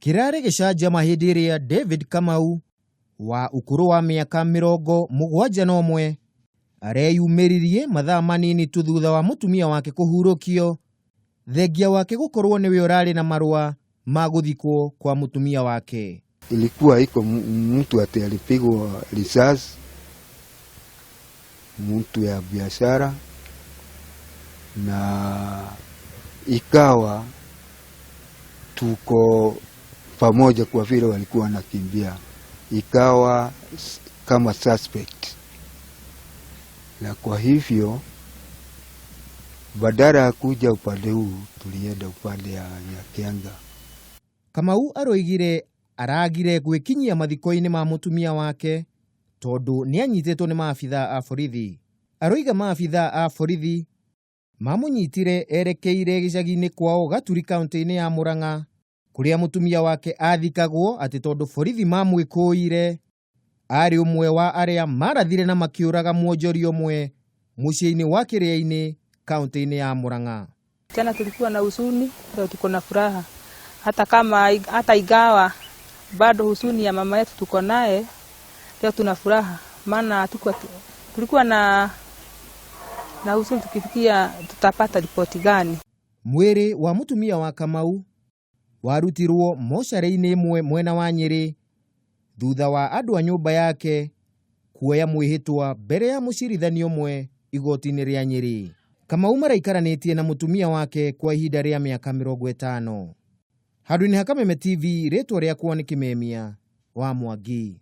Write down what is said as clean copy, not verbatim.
Kĩrarĩ gĩcanjama hĩndĩ ĩrĩa David Kamau wa ũkũrũ wa mĩaka 71 areyumĩririe mathaa manini tu thutha wa mũtumia wake kũhurũkio, thengia wake gũkorwo nĩwe ũrarĩ na marũa ma gũthikwo kwa mũtumia wake. Ilikuwa iko mtu ati alipigwa risasi, mtu ya biashara, na ikawa tuko pamoja kwa vile walikuwa wanakimbia, ikawa kama suspect, na kwa hivyo badala ya kuja upande huu tulienda upande ya Nyakianga. Kamau aroigire aragire gwĩkinyia mathiko-inĩ ma mũtumia wake tondũ nĩanyitĩtwo nĩ maabitha a borithi. Aroiga maabitha a borithi mamũnyitire erekeire gĩcagi-inĩ kwao Gaturi kaunti-inĩ ya Murang'a kũrĩa mũtumia wake athikagwo atĩ tondũ borithi mamwĩkũĩire arĩ ũmwe wa arĩa marathire na makĩũraga mwonjoria ũmwe mũciĩ-inĩ wa Kĩrĩa-inĩ kaunti-inĩ ya Murang'a. Jana tulikuwa na huzuni, leo tuko na furaha. Hata kama hata ingawa bado huzuni ya mama yetu tuko naye, leo tuna furaha, maana tulikuwa na huzuni tukifikia tutapata ripoti gani. Mwĩrĩ wa mũtumia wa Kamau warutirwo mocarĩ-inĩ ĩmwe mwena wa Nyĩrĩ thutha wa andũ a nyũmba yake kuoya mwĩhĩtwa mbere ya mũcirithanio ũmwe igoti-inĩ rĩa Nyĩrĩ. Kamau maraikaranĩtie na mũtumia wake kwa ihinda rĩa mĩaka 50. Handũ-inĩ ha Kameme TV, rĩtwa rĩakwa nĩ Kĩmemia wa Mwangi.